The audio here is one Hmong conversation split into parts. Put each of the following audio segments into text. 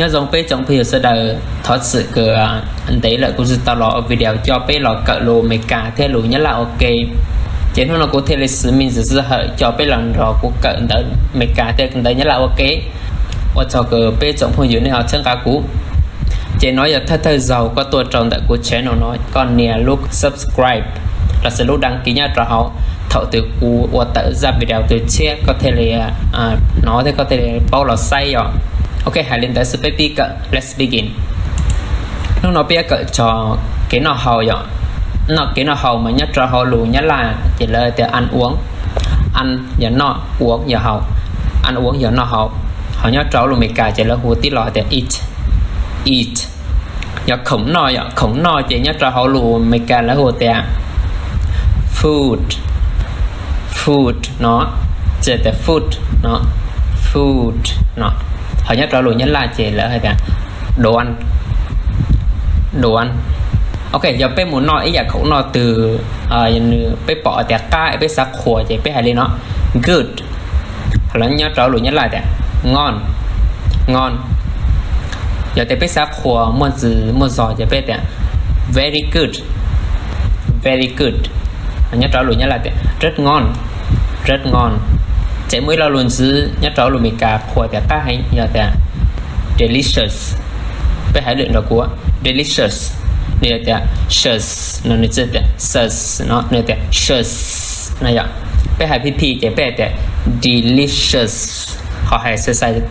Nyob zoo peb tsoom phooj ywg sawv daws, thov txim kws ntev lawm kuv tsis tau los ua video coj peb los kawm lus Amelikas thiab lus Nyab Laj ua ke. Ces hnub no kuv thiaj li siv me ntsis sij hawm coj peb los nrog kuv kawm ntawv Amelikas thiab ntawv Nyab Laj ua ke. Ua tsaug kws peb tsoom phooj ywg nej ho txhawb nqa kuv. Ces no yog thawj thawj zaug koj tuaj rau ntawm kuv channel no, koj nias lub subscribe los sis lub đăng ký nyob rau hauv. Thaum twg kuv ua tawm zaj video twg tshiab koj thiaj li hnov thiab koj thiaj li paub los saib yom. Ok, hais li ntawd xwb peb pib kawm, let's begin. Hnub no peb yuav kawm txog kev noj haus yom. Noj, kev noj haus mas nyob rau hauv lus Nyab Laj ces lawv tias ăn uống. Ăn yog noj, uống yog haus. Ăn uống yog noj haus. Ho nyob rau lus Amelikas ces lawv hu tib lo tias eat, eat. Yog khoom noj yom, khoom noj ces nyob rau hauv lus Amelikas lawv hu tias food, food no, tsis tias food no, food no. Ho nyob rau lus Nyab Laj ces lawv hais tias đồ ăn, đồ ăn. Ok, yog peb mus noj ib yam khoom noj twg, nws peb pom tias qab es peb xav qhuas ces peb hais li no, good. Ho los nyob rau lus Nyab Laj tias ngon, ngon. Yog tias peb xav qhuas muaj ntxws muaj zog ces peb tias very good, very good. Nyob rau lus Nyab Laj tias rất ngon, rất ngon. Ces muaj ib lo lus ntxiv nyob rau lus Amelikas qhuas tias qab heev yog tias delicious. Peb hais lwm nrog kuv, delicious. Nws yog tias sus no, nws tsis tias sus no, nws tias sus no yom. Peb hais phi phi ces peb hais tias delicious. Ho hais xai xai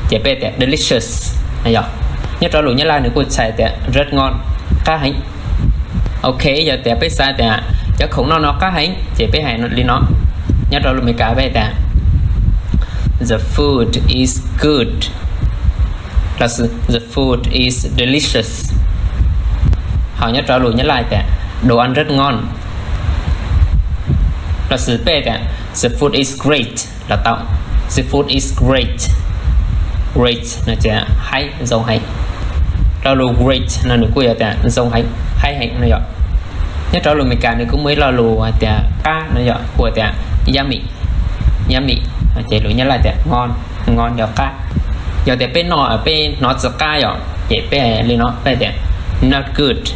ces peb tias delicious no yom. Nyob rau lus Nyab Laj nws kuj txhais tias rất ngon, qab heev. Ok, yog tias peb xav tias cov khoom noj no qab heev ces peb hais li no. Nyob rau lus Amelikas peb hais tias the food is good los sis the food is delicious. Ho nyob rau lus Nyab Laj tias đồ ăn rất ngon los sis peb tias the food is great los tau. The food is great, great no ces haib, zoo heev. Rau lus great no nws kuj yog tias zoo heev, haib heev no yom. Nyob rau lus Amelikas nws kuj muaj ib lo lus hais tias qab no yom, kuj tias yummy, yummy. Ces lus Nyab Laj tias ngon, ngon yog qab. Yog tias peb noj, peb hnov tsis qab yom ces peb hais li no, peb tias not good.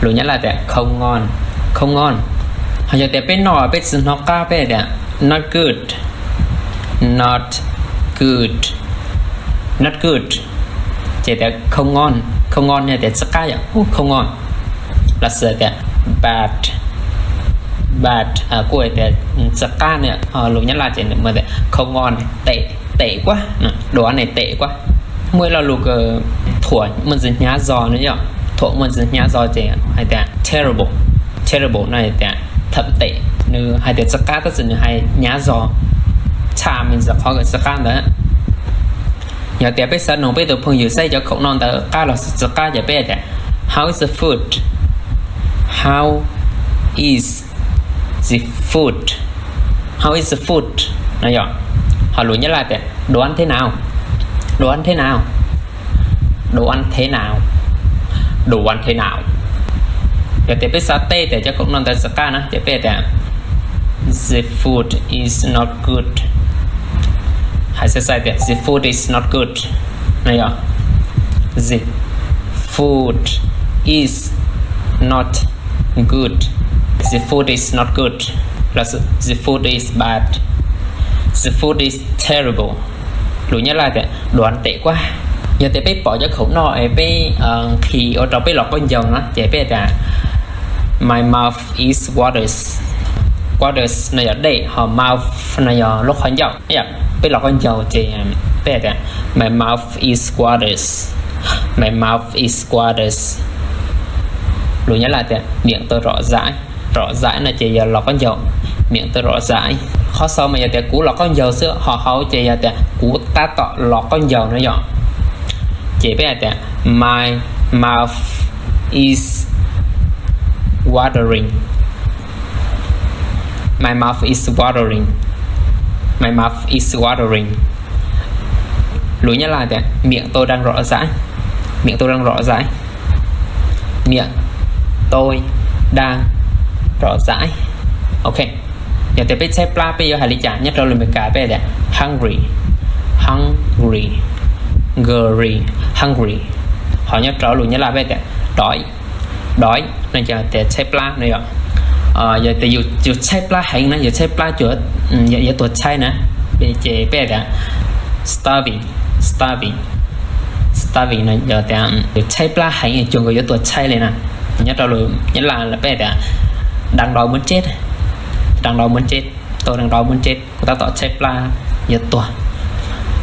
Lus Nyab Laj tias không ngon, không ngon. Ho yog tias peb noj peb tsis hnov qab peb tias not good, not good, not good. Ces tias không ngon, không ngon yog tias tsis qab yom, không ngon. Los sis tias bad, bad kuj tias tsis qab no. Lus Nyab Laj ces nws muaj tias không ngon, tệ, tệ quá, đồ ăn này tệ quá. Muaj ib lo lus kws thuam muaj ntxwv hnyav zog no yom, thuam muaj ntxwv hnyav zog ces hais tias terrible, terrible no tias thậm tệ. Nws hais tias tsis qab tab sis nws hais hnyav zog, tshaj me ntsis qhov kws tsis qab ntawd. Yog tias peb xav nug peb tus phooj ywg saib cov khoom noj ntawd qab los tsis qab ces peb hais tias how is the food, how is the food, how is the food no yom. Ho lus Nyab Laj tias đồ ăn thế nào, đồ ăn thế nào, đồ ăn thế nào, đồ ăn thế nào. Yog tias peb xav teb tias cov khoom noj ntawd tsis qab na ces peb tias the food is not good. Hais xai xai tias the food is not good no yom. The food is not good, the food is not good, los the food is bad, the food is terrible. Lus Nyab Laj tias đồ ăn tệ quá. Yog tias peb pom cov khoom noj es peb nqhis ua rau peb los qaub ncaug no ces peb tias my mouth is waters. Waters no yog dej, ho mouth no yog lub qhov ncauj. Yog peb los qaub ncaug ces peb tias my mouth is waters, my mouth is waters. Lus Nyab Laj tias miệng tôi rọ dãi, rọ dãi no ces yog los qaub ncaug, miệng tôi rọ dãi. Qhov sau mas yog tias kuv los qaub ncaug xwb, ho hauv ces yog tias kuv tab tom los qaub ncaug no yom. Ces peb hais tias my mouth is watering, my mouth is watering, my mouth is watering. Lus Nyab Laj tias miệng tôi đang rọ dãi, miệng tôi đang rọ dãi, miệng tôi đang rọ dãi. Ok, yog tias peb tshaib plab peb yuav hais li cas? Nyob rau lus Amelikas peb tias hungry, hungry, hungry, hungry. Ho nyob rau lus Nyab Laj peb tias đói, đói no ces tias tshaib plab no yom. Yog tias yus tshaib plab heev na, yus tshaib plab cuag yuav tuag tshaib na, ces peb tias starving, starving, starving no yog tias yus tshaib plab heev cuag nkaus yuav tuag tshaib li na. Nyob rau lus Nyab Laj peb tias đang đói muốn chết, đang đói muốn chết, tôi đang đói muốn chết, kuv tab tom tshaib plab yuav tuag,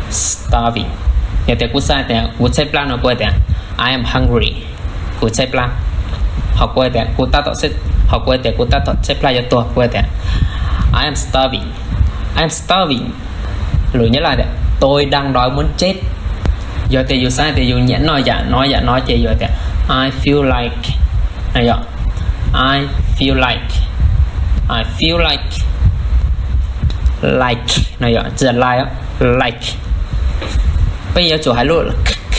starving. Yog tias kuv xav tias kuv tshaib plab no kuv tias I am hungry, kuv tshaib plab. Ho kuv tias kuv tab tom, ho kuv tias kuv tab tom tshaib plab yuav tuag, kuv tias I am starving, I am starving. Lus Nyab Laj tias tôi đang đói muốn chết. Yog tias yus xav tias yus nyiam noj yam no yam no ces yus tias I feel like no yom. I feel like, I feel like, like no yom, tsis like, like. Peb yuav tsum hais lub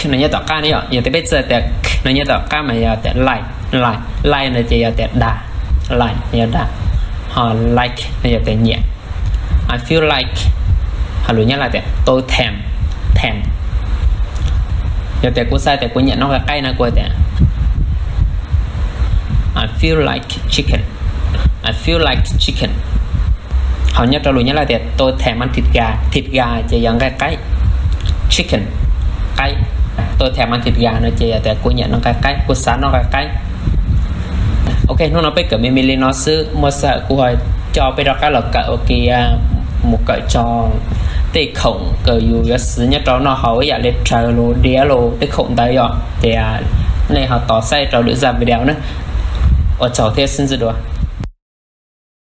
no nyob tom qab no yom. Yog tias peb txawj tias no nyob tom qab mas yog tias like, like, like no ces yog tias dag, like yog dag. Ho like no yog tias nyiam. I feel like, ho lus Nyab Laj tias tôi thèm, thèm. Yog tias kuv xav tias kuv nyiam noj nqaij qaib no kuv tias I feel like chicken, I feel like chicken. Ho nyob rau lus Nyab Laj tias tôi thèm ăn thịt gà, thịt gà ces yog nqaij qaib, chicken, qaib. Tôi thèm ăn thịt gà no ces yog tias kuv nyiam noj nqaij qaib, kuv xav noj nqaij qaib. Ok, hnub no peb kawm me me li no xwb, muaj sij hawm kuv ho coj peb rov qab los kawm ua ke, mus kawm txog tej khoom uas yus yuav siv nyob rau noj haus ib yam li raws los diav los tej khoom ntawd yom. Ces nej ho tos saib rau lwm zaj video na. Ua tsaug thiab sib ntsib dua.